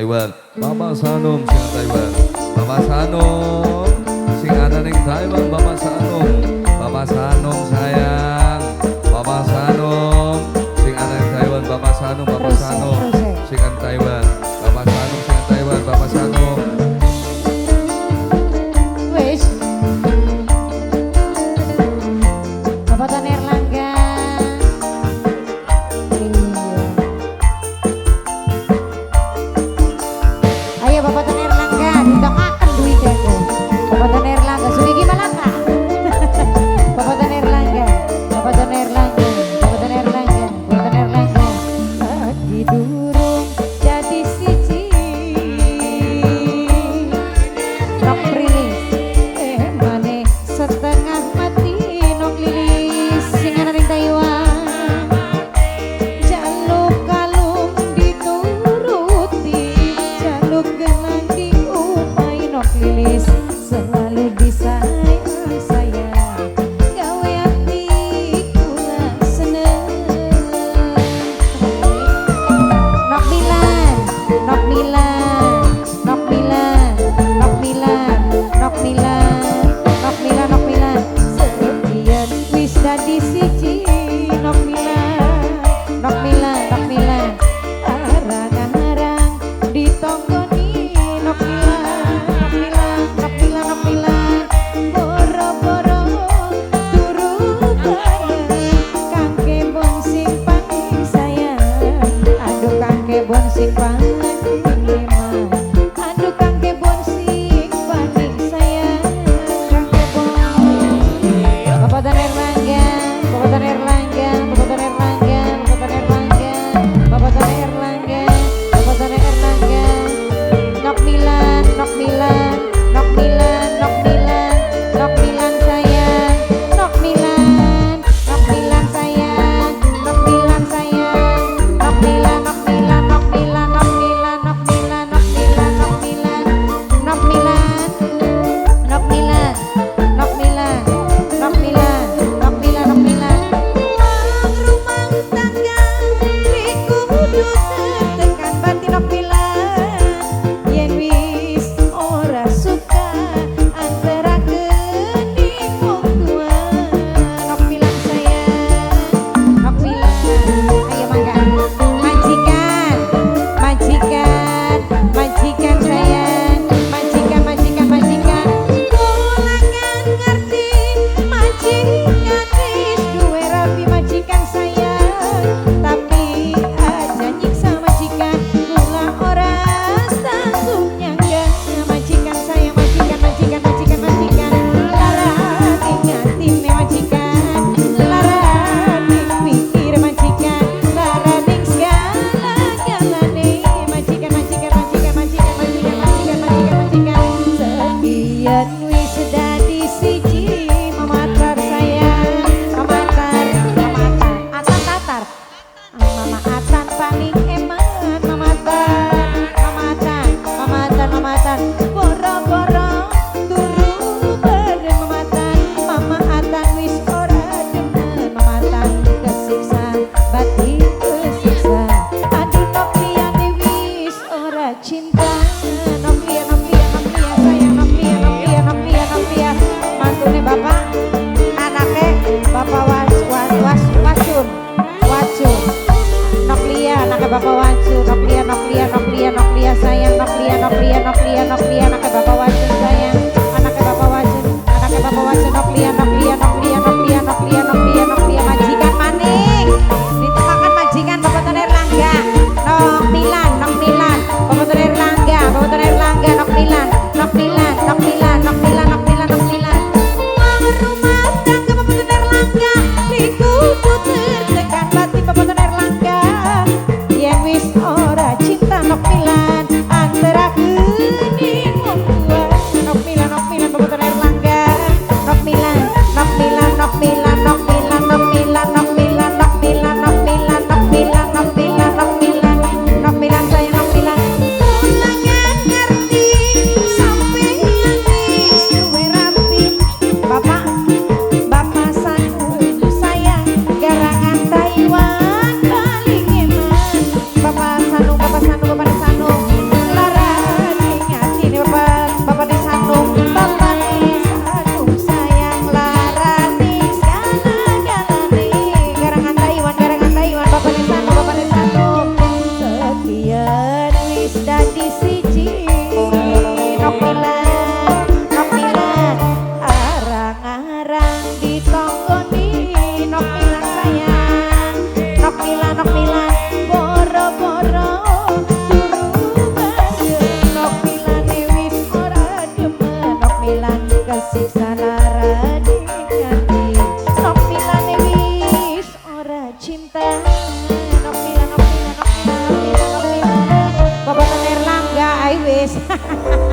Taiwan. Bapak Sanum sing Taiwan. Bapak Sanum sing ana ning Taiwan. Bapak Sanum. Bapak Sanum sayang. Bapak Sanum sing ana ning Taiwan. Bapak Sanum, Bapak Sanum sing ana Taiwan. Bapak Sanum sing ana Taiwan. Bapak Sanum. Wis. Bapak Tan Erlangga. Iya. Ayo Bapak Tan Erlangga, ditokaken duwite ku. Bapak Tan Erlangga, sugih gimana Kak? Bapak Tan Erlangga, Bapak Tan Erlangga, Bapak Tan Erlangga, Bapak Tan Erlangga. Lagi durung jadi siji. Nok rilis, mane setengah mati nok lilis sing ana ning Taiwan. Jaluk kalung dituruti, jaluk gelang diupai nok lilis selalu disayang sayang, gawe ati kula seneng. Nok Milan, Nok Milan, Nok Milan, Nok Milan, Nok Milan, Nok Milan, Nok Milan. Sekian wis dadi siji Nok Milan, Nok Milan, Nok Milan. Arang-arang ditonggoni Nok Milan, Nok Milan, Nok Milan, Nok Milan. Boro-boro turu bareng Kang Kebon sing paling sayang. Aduh Kang Kebon sing paling eman. Aduh Kang Kebon sing paling sayang. Kang Kebon. Bapak Tan Erlangga, Bapak Tan Erlangga, Bapak Tan Erlangga, Bapak Tan Erlangga, Bapak Tan Erlangga, Bapak Tan Erlangga. Nok Milan, Nok Milan, Nok Milan, Nok Milan, Nok Milan sayang, Nok Milan, Nok Milan sayang, Nok Milan sayang, Nok Milan, Nok Milan, Nok Milan, Nok Milan, Nok Milan, Nok Milan, Nok Milan, Nok Milan, Nok Milan, Nok Milan, Nok Milan, Nok Milan, Nok Milan. Wong rumah tangga kudu tertekan batin Nok Milan. Yen wis ora suka antara geni wong tua. Nok Milan sayang, Nok Milan. Ayo mangga. Majikan, majikan, majikan sayang, majikan, majikan, majikan. Kula kan ngerti majikan wis duwe rabi majikan sayang, tapi aja nyiksa majikan. Kula ora sanggup nyangga majikan sayang, majikan, majikan, majikan, majikan. Lara ning atine majikan, lara ning pikir majikan, lara ning segala-galane majikan, majikan, majikan, majikan, majikan, majikan, majikan, majikan. Sekian wis dadi siji Mama Atar sayang, Mama Atar, Mama Atar, Atan Tatar. Mama Atan paling eman, Mama Atan, Mama Atan, Mama Atan, Mama Atan. Boro-boro turu bareng Mama Atan, Mama Atan wis ora demen Mama Atan kesiksa batin kesiksa. Aduh nok liyane wis ora cinta. Nok liya, nok liya, nok liya sayang, nok liya, nok liya, nok liya, nok liya. Mantune bapak, anake bapak was was was wacun, wacun. Nok liya, anake bapak wacun, nok liya, nok liya, nok liya, nok liya sayang, nok liya, nok liya, nok liya, nok liya, anake bapak wacun sayang, anake bapak wacun, anake bapak wacun, nok liya, nok liya, nok liya, nok liya, nok liya, nok liya, nok liya, majikan maning, ditekakan majikan Bapak Tan Erlangga, Nok Milan, Nok Milan, Bapak Tan Erlangga, Bapak Tan Erlangga, Nok Milan, Nok Milan, Nok Milan, Nok Milan, Nok Milan, Nok Milan. Wong rumah tangga Bapak Tan Erlangga, kudu tertekan batin Bapak Tan Erlangga. Yen wis ora cinta Nok Milan, antara geni wong tua. Nok Milan, Nok Milan, Bapak Tan Erlangga, Nok Milan, Nok Milan, Nok Milan, Nok Milan, Nok Milan, Nok Milan, Nok Milan, Nok Milan, Nok Milan, Nok Milan, Nok Milan, Nok Milan sayang Nok Milan. Kula kan ngerti sampeyan wis duwe rabi. Bapak, Bapak Sanum sayang garangan Taiwan paling eman. Bapak Sanum, Bapak Sanum, Bapak Sanum. Ora.